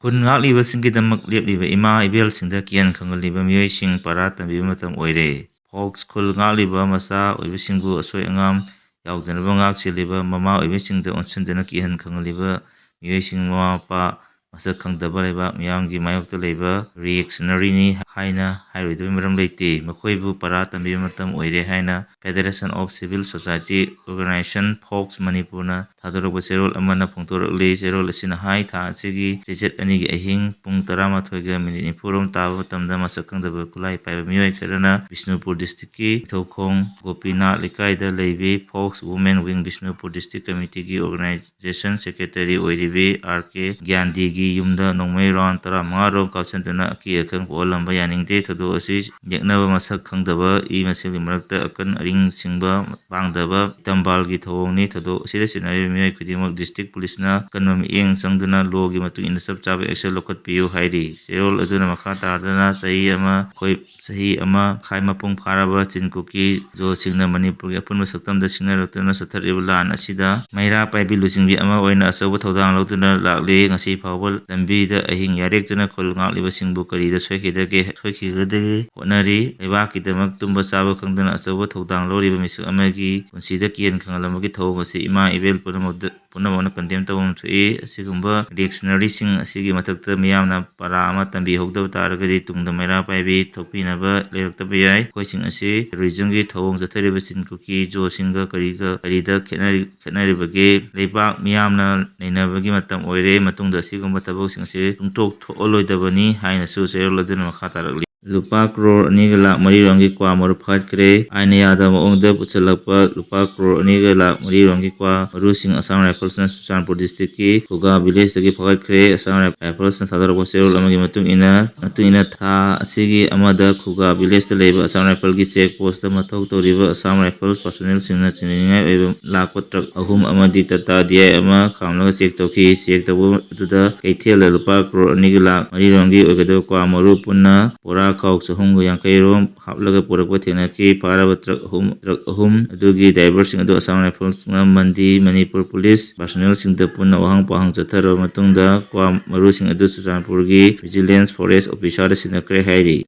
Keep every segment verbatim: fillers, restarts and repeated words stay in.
ꯈꯨꯟ ꯉꯥꯛꯂꯤꯕꯁꯤꯡꯒꯤꯗꯃꯛ ꯂꯦꯞꯂꯤꯕ ꯏꯃꯥ ꯏꯕꯦꯜꯁꯤꯡꯗ ꯀꯤꯍꯟ ꯈꯪꯍꯜꯂꯤꯕ ꯃꯤꯑꯣꯏꯁꯤꯡ ꯄꯔꯥ ꯇꯝꯕꯤꯕ ꯃꯇꯝ ꯑꯣꯏꯔꯦ꯫ ꯐꯣꯛꯁ ꯈꯨꯜ ꯉꯥꯛꯂꯤꯕ ꯃꯆꯥ ꯑꯣꯏꯕꯁꯤꯡꯕꯨ ꯑꯁꯣꯏ ꯑꯉꯥꯝ ꯌꯥꯎꯗꯅꯕ ꯉꯥꯛ ꯁꯦꯜꯂꯤꯕ ꯃꯃꯥ ꯑꯣꯏꯕꯁꯤꯡꯗ ꯑꯣꯟꯁꯤꯟꯗꯨꯅ ꯀꯤꯍꯟ ꯈꯪꯍꯜꯂꯤꯕ ꯃꯤꯑꯣꯏꯁꯤꯡ ꯃꯃꯥ ꯃꯄꯥ ꯃꯁꯛ ꯈꯪꯗꯕ ꯂꯩꯕꯥꯛ ꯃꯤꯌꯥꯝꯒꯤ ꯃꯥꯌꯣꯛꯇ ꯂꯩꯕ ꯔꯤꯑꯦꯛꯁꯅꯔꯤꯅꯤ ꯍꯥꯏꯅ ꯍꯥꯏꯔꯣꯏꯗꯕꯒꯤ ꯃꯔꯝ ꯂꯩꯇꯦ꯫ ꯃꯈꯣꯏꯕꯨ ꯄꯔꯥ ꯇꯝꯕꯤꯕ ꯃꯇꯝ ꯑꯣꯏꯔꯦ ꯍꯥꯏꯅ Federation of Civil Society Organization, fox ꯃꯅꯤꯄꯨꯔꯅ ꯊꯥꯗꯣꯔꯛꯄ ꯆꯦꯔꯣꯜ ꯑꯃꯅ ꯐꯣꯡꯗꯣꯔꯛꯂꯤ꯫ ꯆꯦꯔꯣꯜ ꯑꯁꯤꯅ ꯍꯥꯏ, ꯊꯥ ꯑꯁꯤꯒꯤ ꯆꯩꯆꯠ ꯑꯅꯤꯒꯤ ꯑꯍꯤꯡ ꯄꯨꯡ ꯇꯔꯥꯃꯥꯊꯣꯏꯒ ꯃꯤꯅꯤꯠ ꯅꯤꯐꯨꯔꯣꯝ ꯇꯥꯕ ꯃꯇꯝꯗ ꯃꯁꯛ ꯈꯪꯗꯕ ꯈꯨꯠꯂꯥꯏ ꯄꯥꯏꯕ ꯃꯤꯑꯣꯏ ꯈꯔꯅ ꯕꯤꯁꯅꯨꯄꯨꯔ ꯗꯤꯁꯇ꯭ꯔꯤꯛꯀꯤ ꯅꯤꯡꯊꯧꯈꯣꯡ ꯒꯣꯄꯤꯅꯥꯊ ꯂꯩꯀꯥꯏꯗ ꯂꯩꯕꯤ ꯐꯣꯛꯁ ꯋꯨꯃꯦꯟ ꯋꯤꯡ ꯕꯤꯁꯅꯨꯄꯨꯔ ꯗꯤꯁꯇ꯭ꯔꯤꯛ ꯀꯃꯤꯇꯤꯒꯤ ꯑꯣꯔꯒꯅꯥꯏꯖꯦꯁꯟ ꯁꯦꯀ꯭ꯔꯦꯇꯔꯤ ꯑꯣꯏꯔꯤꯕꯤ ꯑꯥꯔ ꯀꯦ ꯒ꯭ꯌꯥꯟꯗꯤꯒꯤ ꯌꯨꯝꯗ ꯅꯣꯡꯃꯩ ꯔꯥꯎꯟ ꯇꯔꯥꯃꯉꯥ ꯔꯣꯝ ꯀꯥꯞꯁꯤꯟꯗꯨꯅ ꯑꯀꯤ ꯑꯈꯪ ꯄꯣꯛꯍꯜꯂꯝꯕ ꯌꯥꯅꯤꯡꯗꯦ꯫ ꯊꯧꯗꯣꯛ ꯑꯁꯤ ꯌꯦꯛꯅꯕ ꯃꯁꯛ ꯈꯪꯗꯕ ꯏ ꯃꯁꯦꯜꯒꯤ ꯃꯔꯛꯇ ꯑꯀꯟ ꯑꯔꯤꯡ ꯁꯤꯡꯕ ꯄꯥꯡꯗꯕ ꯏꯇꯝꯕꯥꯜꯒꯤ ꯊꯧꯑꯣꯡꯅꯤ꯫ ꯊꯧꯗꯣꯛ ꯑꯁꯤꯗ ꯆꯤꯡꯅꯔꯤꯕ ꯃꯤꯑꯣꯏ ꯈꯨꯗꯤꯡꯃꯛ ꯗꯤꯁꯇ꯭ꯔꯤꯛ ꯄꯨꯂꯤꯁꯅ ꯑꯀꯟꯕ ꯃꯤꯠꯌꯦꯡ ꯆꯪꯗꯨꯅ ꯂꯣꯒꯤ ꯃꯇꯨꯡ ꯏꯟꯅ ꯆꯞ ꯆꯥꯕ ꯑꯦꯛꯁꯟ ꯂꯧꯈꯠꯄꯤꯌꯨ ꯍꯥꯏꯔꯤ꯫ ꯆꯦꯔꯣꯜ ꯑꯗꯨꯅ ꯃꯈꯥ ꯇꯥꯗꯨꯅ ꯆꯍꯤ ꯑꯃ ꯑꯩꯈꯣꯏ ꯆꯍꯤ ꯑꯃ ꯃꯈꯥꯏ ꯃꯄꯨꯡ ꯐꯥꯔꯕ ꯆꯤꯟ ꯀꯨꯀꯤ ꯖꯣꯁꯤꯡꯅ ꯃꯅꯤꯄꯨꯔꯒꯤ ꯑꯄꯨꯟꯕ ꯁꯛꯇꯝꯗ ꯁꯤꯡꯅꯔꯛꯇꯨꯅ ꯆꯠꯊꯔꯛꯂꯤꯕ ꯂꯥꯟ ꯑꯁꯤꯗ ꯃꯩꯔꯥ ꯄꯥꯏꯕꯤ ꯂꯨꯆꯤꯡꯕꯤ ꯑꯃ ꯑꯣꯏꯅ ꯑꯆꯧꯕ ꯊꯧꯗꯥꯡ ꯂꯧꯗꯨꯅ ꯂꯥꯛꯂꯤ꯫ ꯉꯁꯤ ꯐꯥꯎꯕ ꯂꯝꯕꯤꯗ ꯑꯍꯤꯡ ꯌꯥꯔꯦꯛꯇꯨꯅ ꯈꯨꯜ ꯉꯥꯛꯂꯤꯕꯁꯤꯡꯕꯨ ꯀꯔꯤꯗ ꯁꯣꯏꯈꯤꯗꯒꯦ, ꯁꯣꯏꯈꯤꯒꯗꯒꯦ ꯍꯣꯠꯅꯔꯤ꯫ ꯂꯩꯕꯥꯛꯀꯤꯗꯃꯛ ꯇꯨꯝꯕ ꯆꯥꯕ ꯈꯪꯗꯅ ꯑꯆꯧꯕ ꯊꯧꯗꯥꯡ ꯂꯧꯔꯤꯕ ꯃꯤꯁꯛ ꯑꯃꯒꯤ ꯄꯨꯟꯁꯤꯗ ꯀꯤꯍꯟ ꯈꯪꯍꯜꯂꯝꯕꯒꯤ ꯊꯧꯑꯣꯡ ꯑꯁꯤ ꯏꯃꯥ ꯏꯕꯦꯜ ꯄꯨꯝꯅꯃꯛꯇ ꯄꯨꯝꯅꯃꯛꯅ ꯀꯟꯗꯦꯝ ꯇꯧꯐꯝ ꯊꯣꯛꯏ꯫ ꯑꯁꯤꯒꯨꯝꯕ ꯔꯤꯑꯦꯛꯁꯅꯔꯤꯁꯤꯡ ꯑꯁꯤꯒꯤ ꯃꯊꯛꯇ ꯃꯤꯌꯥꯝꯅ ꯄꯔꯥ ꯑꯃ ꯇꯝꯕꯤꯍꯧꯗꯕ ꯇꯥꯔꯒꯗꯤ ꯇꯨꯡꯗ ꯃꯩꯔꯥ ꯄꯥꯏꯕꯤ ꯊꯣꯛꯄꯤꯅꯕ ꯂꯩꯔꯛꯇꯕ ꯌꯥꯏ꯫ ꯃꯈꯣꯏꯁꯤꯡ ꯑꯁꯤ ꯇꯦꯔꯣꯔꯤꯖꯝꯒꯤ ꯊꯧꯑꯣꯡ ꯆꯠꯊꯔꯤꯕ ꯆꯤꯟ ꯀꯨꯀꯤ ꯖꯣꯁꯤꯡꯒ ꯀꯔꯤꯒ, ꯀꯔꯤꯗ ꯈꯦꯠꯅꯔꯤ-, ꯈꯦꯠꯅꯔꯤꯕꯒꯦ? ꯂꯩꯕꯥꯛ ꯃꯤꯌꯥꯝꯅ ꯅꯩꯅꯕꯒꯤ ꯃꯇꯝ ꯑꯣꯏꯔꯦ꯫ ꯃꯇꯨꯡꯗ ꯑꯁꯤꯒꯨꯝꯕ ꯊꯕꯛꯁꯤꯡ ꯑꯁꯤ ꯇꯨꯡꯊꯣꯛ ꯊꯣꯛꯍꯜꯂꯣꯏꯗꯕꯅꯤ ꯍꯥꯏꯅꯁꯨ ꯆꯦꯔꯣꯜ ꯑꯗꯨꯅ ꯃꯈꯥ ꯇꯥꯔꯛꯂꯤ꯫ ꯂꯨꯄꯥ ꯀ꯭ꯔꯣꯔ ꯑꯅꯤꯒ ꯂꯥꯛ ꯃꯔꯤ ꯔꯣꯝꯒꯤ ꯀ꯭ꯋꯥ ꯃꯔꯨ ꯐꯥꯒꯠꯈ꯭ꯔꯦ꯫ ꯑꯥꯏꯟꯅ ꯌꯥꯗꯕ ꯃꯑꯣꯡꯗ ꯄꯨꯁꯤꯜꯂꯛꯄ ꯂꯨꯄꯥ ꯀ꯭ꯔꯣꯔ ꯑꯅꯤꯒ ꯂꯥꯛ ꯃꯔꯤ ꯔꯣꯝꯒꯤ ꯀ꯭ꯋꯥ ꯃꯔꯨꯁꯤꯡ ꯑꯁꯥꯝ ꯔꯥꯏꯐꯜꯁꯅ ꯆꯨꯔꯆꯥꯟꯄꯨꯔ ꯗꯤꯁꯇ꯭ꯔꯤꯛꯀꯤ ꯈꯨꯒꯥ ꯚꯤꯂꯦꯖꯇꯒꯤ ꯐꯥꯒꯠꯈ꯭ꯔꯦ꯫ ꯑꯁꯥꯝ ꯔꯥꯏꯐꯜꯁꯅ ꯊꯥꯗꯣꯔꯛꯄ ꯆꯦꯔꯣꯜ ꯑꯃꯒꯤ ꯃꯇꯨꯡ ꯏꯟꯅ, ꯃꯇꯨꯡ ꯏꯟꯅ ꯊꯥ ꯑꯁꯤꯒꯤ ꯑꯃꯗ ꯈꯨꯒꯥ ꯚꯤꯂꯦꯖꯇ ꯂꯩꯕ ꯑꯁꯥꯝ ꯔꯥꯏꯐꯜꯒꯤ ꯆꯦꯛ ꯄꯣꯁꯇ ꯃꯊꯧ ꯇꯧꯔꯤꯕ ꯑꯁꯥꯝ ꯔꯥꯏꯐꯜꯁ ꯄꯥꯔꯁꯣꯅꯦꯜꯁꯤꯡꯅ ꯆꯤꯡꯅꯅꯤꯡꯉꯥꯏ ꯑꯣꯏꯕ ꯂꯥꯛꯄ ꯇ꯭ꯔꯛ ꯑꯍꯨꯝ ꯑꯃꯗꯤ ꯇꯥꯇꯥ ꯗꯤ ꯑꯥꯏ ꯑꯃ ꯈꯥꯝꯂꯒ ꯆꯦꯛ ꯇꯧꯈꯤ꯫ ꯆꯦꯛ ꯇꯧꯕ ꯑꯗꯨꯗ ꯀꯩꯊꯦꯜꯗ ꯂꯨꯄꯥ ꯀ꯭ꯔꯣꯔ ꯑꯅꯤꯒ ꯂꯥꯛ ꯃꯔꯤ ꯔꯣꯝꯒꯤ ꯑꯣꯏꯒꯗꯕ ꯀ꯭ꯋꯥ ꯃꯔꯨ ꯄꯨꯟꯅ ꯕꯣꯔꯥ ꯈꯥꯎ ꯆꯍꯨꯝꯒ ꯌꯥꯡꯈꯩ ꯔꯣꯝ ꯍꯥꯞꯂꯒ ꯄꯨꯔꯛꯄ ꯊꯦꯡꯅꯈꯤ꯫ ꯐꯥꯔꯕ ꯇ꯭ꯔꯛ ꯑꯍꯨꯝ, ꯇ꯭ꯔꯛ ꯑꯍꯨꯝ ꯑꯗꯨꯒꯤ ꯗ꯭ꯔꯥꯏꯚꯔꯁꯤꯡ ꯑꯗꯨ ꯑꯁꯥꯝ ꯔꯥꯏꯐꯜꯁꯅ ꯃꯟꯗꯤ, ꯃꯅꯤꯄꯨꯔ ꯄꯨꯂꯤꯁ ꯄꯥꯔꯁꯣꯅꯦꯜꯁꯤꯡꯗ ꯄꯨꯟꯅ ꯋꯥꯍꯪ ꯄꯥꯎꯍꯪ ꯆꯠꯊꯔꯕ ꯃꯇꯨꯡꯗ ꯀ꯭ꯋꯥ ꯃꯔꯨꯁꯤꯡ ꯑꯗꯨ ꯆꯨꯔꯆꯥꯟꯄꯨꯔꯒꯤ ꯚꯤꯖꯤꯂꯦꯟꯁ ꯐꯣꯔꯦꯁ ꯑꯣꯐꯤꯁꯥꯔꯗ ꯁꯤꯟꯅꯈ꯭ꯔꯦ ꯍꯥꯏꯔꯤ꯫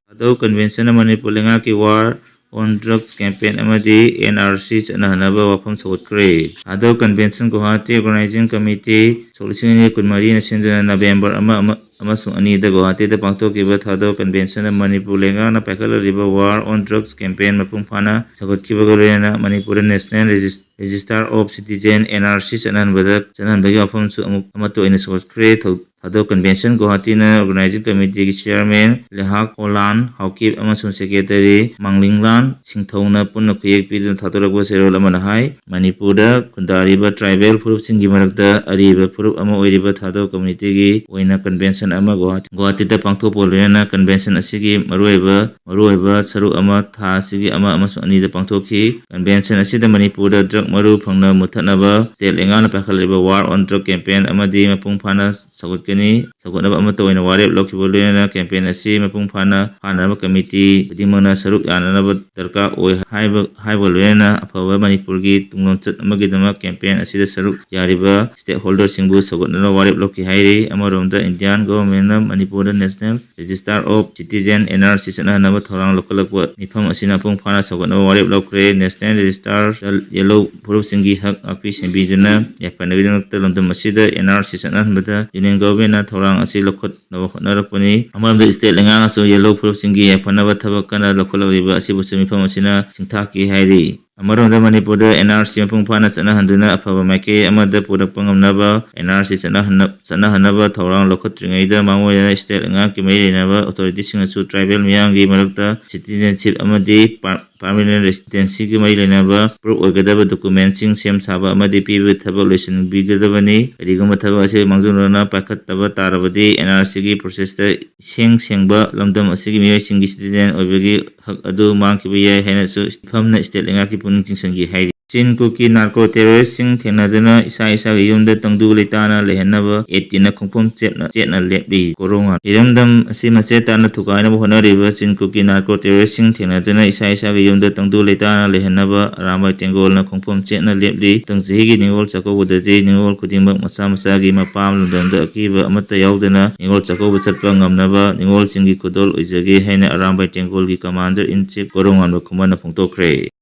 ꯊꯥꯗꯧ ꯀꯟꯚꯦꯟꯁꯟꯅ ꯃꯅꯤꯄꯨꯔ ꯂꯩꯉꯥꯛꯀꯤ ꯋꯥꯔ ꯑꯣꯟ ꯗ꯭ꯔꯒꯁ ꯀꯦꯝꯄꯦꯟ ꯑꯃꯗꯤ ꯑꯦꯟ ꯑꯥꯔ ꯁꯤ ꯆꯠꯅꯍꯟꯅꯕ ꯋꯥꯐꯝ ꯁꯧꯒꯠꯈ꯭ꯔꯦ꯫ ꯊꯥꯗꯧ ꯀꯟꯚꯦꯟꯁꯟ ꯒꯨꯋꯥꯍꯥꯇꯤ ꯑꯣꯔꯒꯅꯥꯏꯖꯤꯡ ꯀꯃꯤꯇꯤ ꯁꯣꯛ ꯂꯤꯁꯤꯡ ꯑꯅꯤ ꯀꯨꯟꯃꯔꯤꯅ ꯁꯤꯟꯗꯨꯅ ꯅꯕꯦꯝꯕꯔ ꯑꯃ, ꯑꯃ, ꯑꯃꯁꯨꯡ ꯑꯅꯤꯗ ꯒꯨꯋꯥꯍꯥꯇꯤꯗ ꯄꯥꯡꯊꯣꯛꯈꯤꯕ ꯊꯥꯗꯧ ꯀꯟꯚꯦꯟꯁꯟꯗ ꯃꯅꯤꯄꯨꯔ ꯂꯩꯉꯥꯛꯅ ꯄꯥꯏꯈꯠꯂꯛꯂꯤꯕ ꯋꯥꯔ ꯑꯣꯟ ꯗ꯭ꯔꯒꯁ ꯀꯦꯝꯄꯦꯟ ꯃꯄꯨꯡ ꯐꯥꯅ ꯁꯧꯒꯠꯈꯤꯕꯒ ꯂꯣꯏꯅꯅ ꯃꯅꯤꯄꯨꯔꯗ national register-, register of citizen, N R C, ꯆꯠꯅꯍꯟꯕꯗ, ꯆꯠꯅꯍꯟꯕꯒꯤ ꯋꯥꯐꯝꯁꯨ ꯑꯃꯨꯛ ꯑꯃꯠꯇ ꯑꯣꯏꯅ ꯁꯧꯒꯠꯈ꯭ꯔꯦ꯫ ꯊꯧ-, ꯊꯥꯗꯧ ꯀꯟꯚꯦꯟꯁꯟ ꯒꯨꯋꯥꯍꯥꯇꯤꯅ ꯑꯣꯔꯒꯅꯥꯏꯖꯤꯡ ꯀꯃꯤꯇꯤꯒꯤ ꯆꯤꯌꯔꯃꯦꯟ ꯂꯦꯍꯥꯛ ꯑꯣꯂꯥꯟ ꯍꯥꯎꯀꯤꯞ ꯑꯃꯁꯨꯡ ꯁꯦꯀ꯭ꯔꯦꯇꯔꯤ ꯃꯥꯡꯂꯤꯡꯂꯥꯟ ꯁꯤꯡꯊꯧꯅ ꯄꯨꯟꯅ ꯈꯨꯌꯦꯛ ꯄꯤꯗꯨꯅ ꯊꯥꯗꯣꯔꯛꯄ ꯆꯦꯔꯣꯜ ꯑꯃꯅ ꯍꯥꯏ, ꯃꯅꯤꯄꯨꯔꯗ ꯈꯨꯟꯗꯥꯔꯤꯕ ꯇ꯭ꯔꯥꯏꯕꯦꯜ ꯐꯨꯔꯨꯞꯁꯤꯡꯒꯤ ꯃꯔꯛꯇ ꯑꯔꯤꯕ ꯐꯨꯔꯨꯞ ꯑꯃ ꯑꯣꯏꯔꯤꯕ ꯊꯥꯗꯧ ꯀꯝꯃ꯭ꯌꯨꯅꯤꯇꯤꯒꯤ ꯑꯣꯏꯅ ꯀꯟꯚꯦꯟꯁꯟ ꯑꯃ ꯒꯨꯋꯥꯍꯥꯇꯤ-, ꯒꯨꯋꯥꯍꯥꯇꯤꯗ ꯄꯥꯡꯊꯣꯛꯄꯒ ꯂꯣꯏꯅꯅ ꯀꯟꯚꯦꯟꯁꯟ ꯑꯁꯤꯒꯤ ꯃꯔꯨꯑꯣꯏꯕ, ꯃꯔꯨꯑꯣꯏꯕ ꯁꯔꯨꯛ ꯑꯃ ꯊꯥ ꯑꯁꯤꯒꯤ ꯑꯃ ꯑꯃꯁꯨꯡ ꯑꯅꯤꯗ ꯄꯥꯡꯊꯣꯛꯈꯤ꯫ ꯀꯟꯚꯦꯟꯁꯟ ꯑꯁꯤꯗ ꯃꯅꯤꯄꯨꯔꯗ ꯗ꯭ꯔꯒ ꯃꯔꯨ ꯐꯪꯅ ꯃꯨꯠꯊꯠꯅꯕ ꯁ꯭ꯇꯦꯠ ꯂꯩꯉꯥꯛꯅ ꯄꯥꯏꯈꯠꯂꯤꯕ ꯋꯥꯔ ꯑꯣꯟ ꯗ꯭ꯔꯒ ꯀꯦꯝꯄꯦꯟ ꯑꯃꯗꯤ ꯃꯄꯨꯡ ꯐꯥꯅ ꯁꯧꯒꯠꯀꯅꯤ꯫ ꯁꯧꯒꯠꯅꯕ ꯑꯃꯠꯇ ꯑꯣꯏꯅ ꯋꯥꯔꯦꯞ ꯂꯧꯈꯤꯕ ꯂꯣꯏꯅꯅ ꯀꯦꯝꯄꯦꯟ ꯑꯁꯤ ꯃꯄꯨꯡ ꯐꯥꯅ ꯐꯥꯅꯅꯕ ꯀꯃꯤꯇꯤ ꯈꯨꯗꯤꯡꯃꯛꯅ ꯁꯔꯨꯛ ꯌꯥꯅꯅꯕ ꯗꯔꯀꯥꯔ ꯑꯣꯏ ꯍꯥꯏꯕ, ꯍꯥꯏꯕ ꯂꯣꯏꯅꯅ ꯑꯐꯕ ꯃꯅꯤꯄꯨꯔꯒꯤ ꯇꯨꯡꯂꯝꯆꯠ ꯑꯃꯒꯤꯗꯃꯛ ꯀꯦꯝꯄꯦꯟ ꯑꯁꯤꯗ ꯁꯔꯨꯛ ꯌꯥꯔꯤꯕ ꯁ꯭ꯇꯦꯛ ꯍꯣꯜꯗꯔꯁꯤꯡꯕꯨ ꯁꯧꯒꯠꯅꯕ ꯋꯥꯔꯦꯞ ꯂꯧꯈꯤ ꯍꯥꯏꯔꯤ꯫ ꯑꯃꯔꯣꯝꯗ ꯏꯟꯗꯤꯌꯥꯟ ꯒꯣꯚꯔꯟꯃꯦꯟꯠꯅ ꯃꯅꯤꯄꯨꯔꯗ national register of citizen, N R C, ꯆꯠꯅꯍꯟꯅꯕ ꯊꯧꯔꯥꯡ ꯂꯧꯈꯠꯂꯛꯄ ꯃꯤꯐꯝ ꯑꯁꯤꯅ ꯃꯄꯨꯡ ꯐꯥꯅ ꯁꯧꯒꯠꯅꯕ ꯋꯥꯔꯦꯞ ꯂꯧꯈ꯭ꯔꯦ꯫ ꯅꯦꯁꯅꯦꯜ ꯔꯦꯖꯤꯁꯇꯥꯔ ꯌꯦꯜꯂꯧ ꯐꯨꯔꯨꯞꯁꯤꯡꯒꯤ ꯍꯛ ꯉꯥꯛꯄꯤ ꯁꯦꯟꯕꯤꯗꯨꯅ ꯌꯥꯏꯐꯅꯕꯒꯤꯗꯃꯛꯇ ꯂꯝꯗꯝ ꯑꯁꯤꯗ ꯑꯦꯟ ꯑꯥꯔ ꯁꯤ ꯆꯠꯅꯍꯟꯕꯗ ꯌꯨꯅꯤꯌꯟ ꯒꯣꯚꯔꯟꯃꯦꯟꯠꯅ ꯊꯧꯔꯥꯡ ꯑꯁꯤ ꯂꯧꯈꯠꯅꯕ ꯍꯣꯠꯅꯔꯛꯄꯅꯤ꯫ ꯑꯃꯔꯣꯝꯗ ꯁ꯭ꯇꯦꯠ ꯂꯩꯉꯥꯛꯅꯁꯨ ꯌꯦꯜꯂꯧ ꯐꯨꯔꯨꯞꯁꯤꯡꯒꯤ ꯌꯥꯏꯐꯅꯕ ꯊꯕꯛ ꯀꯟꯅ ꯂꯧꯈꯠꯂꯛꯂꯤꯕ ꯑꯁꯤꯕꯨꯁꯨ ꯃꯤꯐꯝ ꯑꯁꯤꯅ ꯁꯤꯡꯊꯥꯈꯤ ꯍꯥꯏꯔꯤ꯫ ꯑꯃꯔꯣꯝꯗ ꯃꯅꯤꯄꯨꯔꯗ ꯑꯦꯟ ꯑꯥꯔ ꯁꯤ ꯃꯄꯨꯡ ꯐꯥꯅ ꯆꯠꯅꯍꯟꯗꯨꯅ ꯑꯐꯕ ꯃꯥꯏꯀꯩ ꯑꯃꯗ ꯄꯨꯔꯛꯄ ꯉꯝꯅꯕ ꯑꯦꯟ ꯑꯥꯔ ꯁꯤ ꯆꯠꯅꯍꯟꯅ-, ꯆꯠꯅꯍꯟꯅꯕ ꯊꯧꯔꯥꯡ ꯂꯧꯈꯠꯇ꯭ꯔꯤꯉꯩꯗ ꯃꯥꯡꯑꯣꯏꯅꯅ ꯁ꯭ꯇꯦꯠ ꯂꯩꯉꯥꯛꯀꯤ ꯃꯔꯤ ꯂꯩꯅꯕ ꯑꯣꯊꯣꯔꯤꯇꯤꯁꯤꯡꯅꯁꯨ ꯇ꯭ꯔꯥꯏꯕꯦꯜ ꯃꯤꯌꯥꯝꯒꯤ ꯃꯔꯛꯇ ꯁꯤꯇꯤꯖꯦꯟꯁꯤꯞ ꯑꯃꯗꯤ ꯄꯥꯔ-, ꯄꯥꯔꯃꯤꯅꯦꯟꯠ ꯔꯦꯁꯤꯗꯦꯟꯁꯤꯒꯤ ꯃꯔꯤ ꯂꯩꯅꯕ ꯄ꯭ꯔꯨꯐ ꯑꯣꯏꯒꯗꯕ ꯗꯣꯀꯨꯃꯦꯟꯠꯁꯤꯡ ꯁꯦꯝ ꯁꯥꯕ ꯑꯃꯗꯤ ꯄꯤꯕꯒꯤ ꯊꯕꯛ ꯂꯣꯏꯁꯤꯟꯕꯤꯒꯗꯕꯅꯤ꯫ ꯀꯔꯤꯒꯨꯝꯕ ꯊꯕꯛ ꯑꯁꯤ ꯃꯥꯡꯖꯧꯅꯅ ꯄꯥꯏꯈꯠꯇꯕ ꯇꯥꯔꯕꯗꯤ ꯑꯦꯟ ꯑꯥꯔ ꯁꯤꯒꯤ ꯄ꯭ꯔꯣꯁꯦꯁꯇ ꯏꯁꯦꯡ ꯁꯦꯡꯕ ꯂꯝꯗꯝ ꯑꯁꯤꯒꯤ ꯃꯤꯑꯣꯏꯁꯤꯡꯒꯤ ꯁꯤꯇꯤꯖꯦꯟ ꯑꯣꯏꯕꯒꯤ ꯍꯛ ꯑꯗꯨ ꯃꯥꯡꯈꯤꯕ ꯌꯥꯏ ꯍꯥꯏꯅꯁꯨ ꯃꯤꯐꯝꯅ ꯁ꯭ꯇꯦꯠ ꯂꯩꯉꯥꯛꯀꯤ ꯄꯨꯛꯅꯤꯡ ꯆꯤꯡꯁꯤꯟꯈꯤ ꯍꯥꯏꯔꯤ꯫ ꯆꯤꯟ ꯀꯨꯀꯤ ꯅꯥꯔꯀꯣ ꯇꯦꯔꯣꯔꯤꯁꯁꯤꯡ ꯊꯦꯡꯅꯗꯨꯅ ꯏꯁꯥ ꯏꯁꯥꯒꯤ ꯌꯨꯝꯗ ꯇꯪꯗꯨ ꯂꯩꯇꯥꯅ ꯂꯩꯍꯟꯅꯕ ꯑꯦ ꯇꯤꯅ ꯈꯣꯡꯐꯝ ꯆꯦꯠꯅ, ꯆꯦꯠꯅ ꯂꯦꯞꯂꯤ꯫ ꯀꯣꯔꯣꯉꯥꯟ ꯏꯔꯝꯗꯝ ꯑꯁꯤ ꯃꯆꯦꯠ ꯇꯥꯅ ꯊꯨꯒꯥꯏꯅꯕ ꯍꯣꯠꯅꯔꯤꯕ ꯆꯤꯟ ꯀꯨꯀꯤ ꯅꯥꯔꯀꯣ ꯇꯦꯔꯣꯔꯤꯁꯁꯤꯡ ꯊꯦꯡꯅꯗꯨꯅ ꯏꯁꯥ ꯏꯁꯥꯒꯤ ꯌꯨꯝꯗ ꯇꯪꯗꯨ ꯂꯩꯇꯥꯅ ꯂꯩꯍꯟꯅꯕ ꯑꯔꯥꯝꯕꯥꯏ ꯇꯦꯡꯒꯣꯜꯅ ꯈꯣꯡꯐꯝ ꯆꯦꯠꯅ ꯂꯦꯞꯂꯤ꯫ ꯃꯊꯪ ꯆꯍꯤꯒꯤ ꯅꯤꯉꯣꯜ ꯆꯥꯛꯀꯧꯕꯗꯗꯤ ꯅꯤꯉꯣꯜ ꯈꯨꯗꯤꯡꯃꯛ ꯃꯁꯥ ꯃꯁꯥꯒꯤ ꯃꯄꯥꯝ ꯂꯝꯗꯝꯗ ꯑꯀꯤꯕ ꯑꯃꯠꯇ ꯌꯥꯎꯗꯅ ꯅꯤꯉꯣꯜ ꯆꯥꯛꯀꯧꯕ ꯆꯠꯄ ꯉꯝꯅꯕ ꯅꯤꯉꯣꯜꯁꯤꯡꯒꯤ ꯈꯨꯗꯣꯜ ꯑꯣꯏꯖꯒꯦ ꯍꯥꯏꯅ ꯑꯔꯥꯝꯕꯥꯏ ꯇꯦꯡꯒꯣꯜꯒꯤ ꯀꯃꯥꯟꯗꯔ ꯏꯟ ꯆꯤꯐ ꯀꯣꯔꯣꯉꯥꯟꯕ ꯈꯨꯃꯟꯅ ꯐꯣꯡꯗꯣꯛꯈ꯭ꯔꯦ꯫